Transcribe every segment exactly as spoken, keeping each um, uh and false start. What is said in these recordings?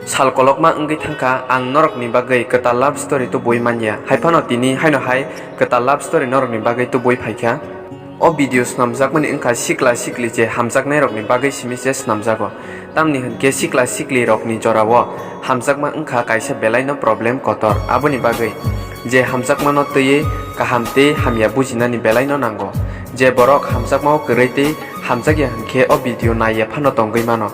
Sal kolokma wngwi thangkha, ang norokni bagwi kwtal love story tubui manya. Haiphano tini haino hai kwtal love story norokni bagwi tubui phaikha. O video snamjakmani wngkha sikla sikli je hamjaknairokni bagwi simi se snamjago. Tamni hwnkhe sikla siklirokni jorao hamjakma wngkha kaisa belaino problem kotor. Aboni bagwi je hamjakmano twiwi kaham tei hamya bujinani belaino nango. Je borok hamjakmao kwrwi tei hamjakya hwnkhe o video naiya phano tongwi mano.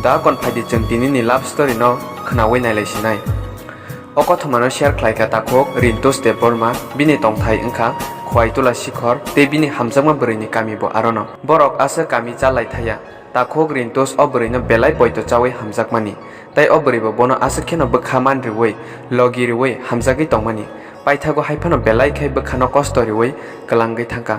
Da kon phaidi chwng tinini love story no khwnawi nailaisinai. O kothomano share khlaikha takhuk Rintosh Debbarma, bini tongthai wngkha Khwaitula Sikhor tei bini hamjakma bwrwini kami bo arono. Borok aswk kami cha lai thaya. Takhuk Rintosh o bwrwino belai poito chawi hamjakmani, tei o bwrwibo bono aswk kheno bwkha man riwi, logi riwi hamjagwi tongmani. Paithago haiphano belai khai bwkhano kosto riwi kwlangwi thangkha.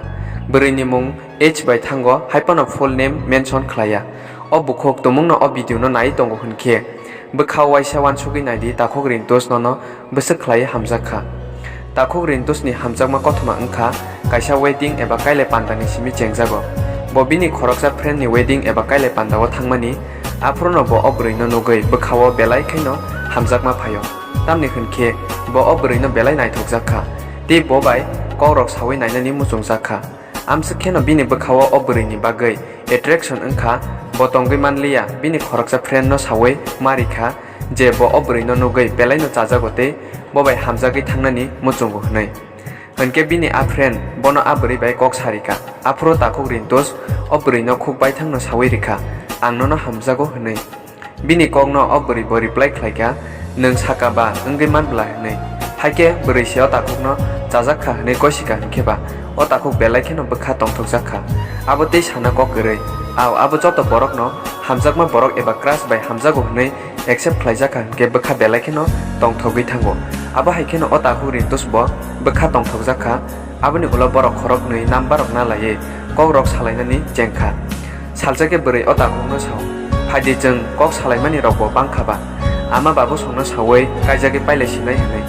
Bwrwini mung H bai thango, haiphano full name mention khlaiya. O bukhuk tumungno o video no nai tongo hwnkhe, bwkha waisa uansugwi naidi, takhuk Rintosh nono bwswk khlaiwi hamjak kha. Takhuk Rintosh ni hamjakma kothoma wngkha kaisa wedding eba kailai pandani simi chengjago. Bo bini khoroksa friend ni wedding eba kailai pandao thangmani, aphuru no bo o bwrwi no nugwi bwkhao belai khaino hamjakma phaio. Tamni hwnkhe bo o bwrwi no belai naithokjak kha, tei bo bai kokrok sawi nainani muchungjak kha. Amswk kheno bini bwkhao o bwrwini bagwi attraction wngkha, bo tongwi manliya, bini khoroksa friend no sawi marikha je bo o bwrwino nugwi belaino chajago tei bo bai hamjagwi thangnani muchungo hwnwi. Hwnkhe bini a friend bono a bwrwi bai kok sarikha, aphuru takhuk Rintosh o bwrwino khuk baithangno sawi rikha, "Ang nono hamjago," hwnwi. Bini kokno o bwrwi bo reply khlaikha, "Nwng saka ba wngwi manbla?" hwnwi. Haikhe bwrwi se o takhukno chajak kha hwnwi gosikha, hwnkhe ba o takhuk belai kheno bwkha tongthokjak kha. Abo tei sana kok kwrwi. Ao, abo joto borokno hamjakma borok eba crush bai hamjago hwnwi accept khlaijak kha, hwnkhe bwkha belai kheno tongthogwi thango. Abo hai kheno o takhuk Rintosh bo bwkha tongthokjak kha. Aboni ulo borok khoroknwi number rok na laiwi kokrok salainani chengkha. Salsa khe bwrwi o takhukno sao, "Phaidi, chwng kok salaimani rokbo bangkha ba, ama babu songno sawi kaijagwi pailai sinai," hwnwi.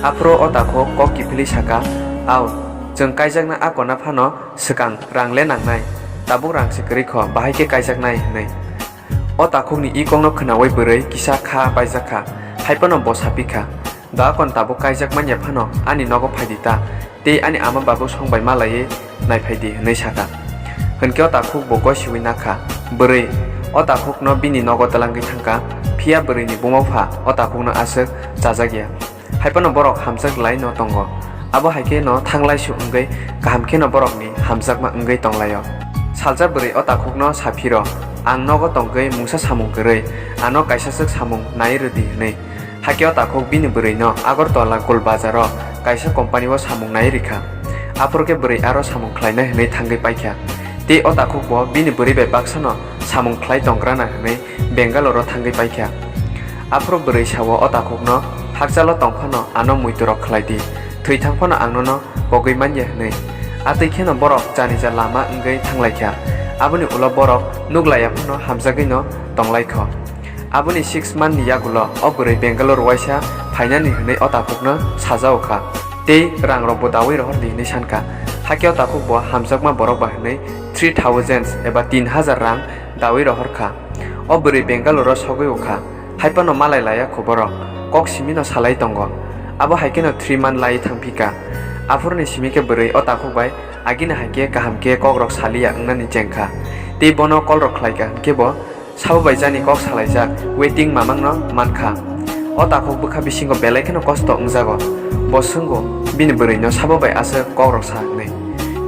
Aphuru o takhuk kok kiphilwi saka, "Ao, chwng kaijakna a kona phano swkang rang le nangnai, tabuk rang se kwrwi kho, bahai khe kaijaknai," hwnwi. O takhukni i kokno khwnawi bwrwi kisa kha paijak kha, haiphano bo sapikha, "Da kon tabuk kaijak manya phano ani nogo phaidi ta, tei ani ama babu song bai malaiwi naiphaidi," hwnwi sakha. Hwnkhe o takhuk bo gosiwi nakha. Bwrwi o takhukno bini nogo twlangwi thangkha, phiya bwrwini buma pha o takhukno aswk chajakya. Haiphano borok hamjak laino tongo. Abo hai kheno thanglaisu wngwi kaham kheno borokni hamjakma wngwi tonglaio. Salsa bwrwi o takhukno saphiro, "Ang nogo tongwi mungsa samung kwrwi, ano kaisaswk samung nai rwdi," hwnwi. Hakhe o takhuk bini bwrwino Agartala Gol Bazaro kaisa company-o samung nai rikha. Aphuru khe bwrwi aro samung khlainai hwnwi thangwi paikha. Tei o takhukbo bini bwrwi bai baksano samung khlai tonggrana hwnwi Bangalore-o thangwi paikha. Aphuru bwrwi sao o takhukno, "Hakchalo tongphano ano muiturok khlaidi, thwi thangphano ang nono pogwi manya," hwnwi. Atwi kheno borok janija lama wngwi thanglaikha. Aboni ulo borok nuklaiya phano hamjagwino tonglaikho. Aboni six month ni yagulo o bwrwi Bangalore waisa phainani hwnwi o takhukno sajao kha, tei rangrokbo dawi rohordi hwnwi sankha. Hakhe o takhukbo hamjakma borok ba hwnwi three thousand eba tin hazar rang dawi rohor kha. O bwrwi Bangalore-o sogwi o kha, haiphano malai laya kho borok, kok simino salai tongo. Abo hai kheno three month lai thang phi kha. Aphuruni simi khe bwrwi o takhuk bai agini hai khe kaham khe kokrok saliya wngnani cheng kha. Tei bono call rok khlai kha, hwnkhe bo sabo bai jani kok salaijak waiting mamangno man kha. O takhuk bwkha bisingo belai kheno kosto wngjago. Bo swngo bini bwrwino sabo bai aswk kokrok sa hwnwi.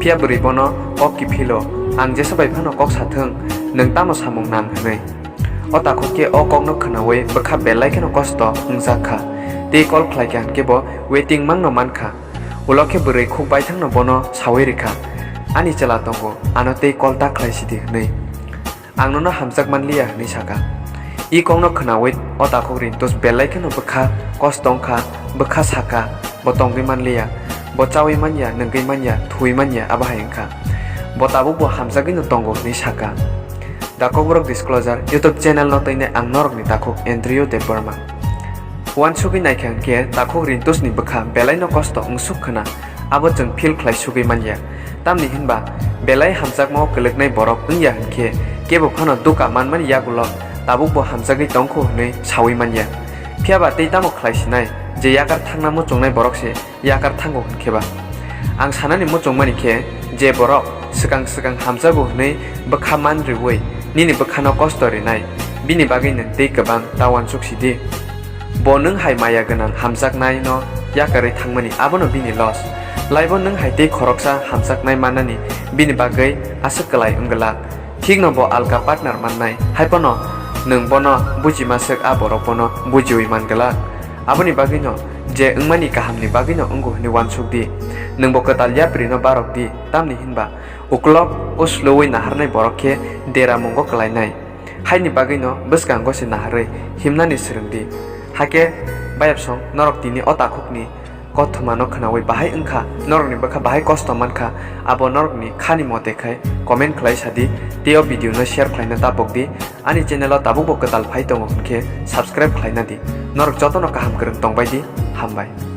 Phiya bwrwi bono kok kiphilo, "Ang jesa bai phano kok sa thung, nwng tamo samung nang?" hwnwi. O takhuk khe o kokno khwnawi bwkha belai kheno kosto wngjak kha. Tei call khlai kha, hwnkhe bo waiting mangno man kha. Ulo khe bwrwi khuk baithangno bono sawi rikha, "Ani chwla tongo, ano tei call ta khlai sidi," hwnwi. "Ang nono hamjak manliya," hwnwi sakha. I kokno khwnawi o takhuk Rintosh belai kheno bwkha kosto wngkha, bwkha sakha, bo tongwi manliya, bo chawi manya, nungwi manya, thuwi manya, abo hai wngkha. Bo tabukbo hamjagwino tongo hwnwi sakha. The Kokborok Disclosure YouTube channel no twinai ang norokni takhuk Andrew Debbarma. Uansugwi naikha hwnkhe takhuk Rintosh ni bwkha belaino kosto wngsuk khwna, abo chwng feel khlai sugwi manya. Tamni hinba belai hamjakmao kwlwknai borok wngya hwnkhe kebo phano duka manmani yagulo tabukbo hamjagwi tongkhu hwnwi saui manya. Phiyaba tei tamo khlai sinai je yakar thangna muchungnai borok se yakar thango hwn khe ba? Ang sanani muchungmani khe, je borok swkang swkang hamjago hwnwi bwkha man riui nini bwkhano kosto rinai, bini bagwi nwng tei kwbang ta uansuk sidi. Bo nwng hai maya gwnang hamjaknaino yakarwi thangmani abono bini loss. Laibo nwng hai tei khoroksa hamjaknai mannani bini bagwi aswk kwlai wng glak. Thikno bo alka partner mannai, haiphano nwng bono bujima swk a borok bono bujiui man glak. Aboni bagwino je wngmani kahamni bagwino wngo hwnwi uansuk di. Nwngbo kwtal yaprino barok di, tamni hinba uklok o sloui naharnai borok khe deramungo kwlainai. Haini bagwino bwskango se naharwi himnani swrwng di. Hakhe bayapsong norok tini o takhukni kothomano khwnaui bahai wngkha, norokni bwkha bahai kosto mankha, abo norokni khani mote khai comment khlai sadi, tei o video no share khlaina tapok di. Ani channel o tabukbo kwtal phai tongo hwnkhe subscribe khlaina di. Norok jotono kaham kwrwng tongbai di, hambai.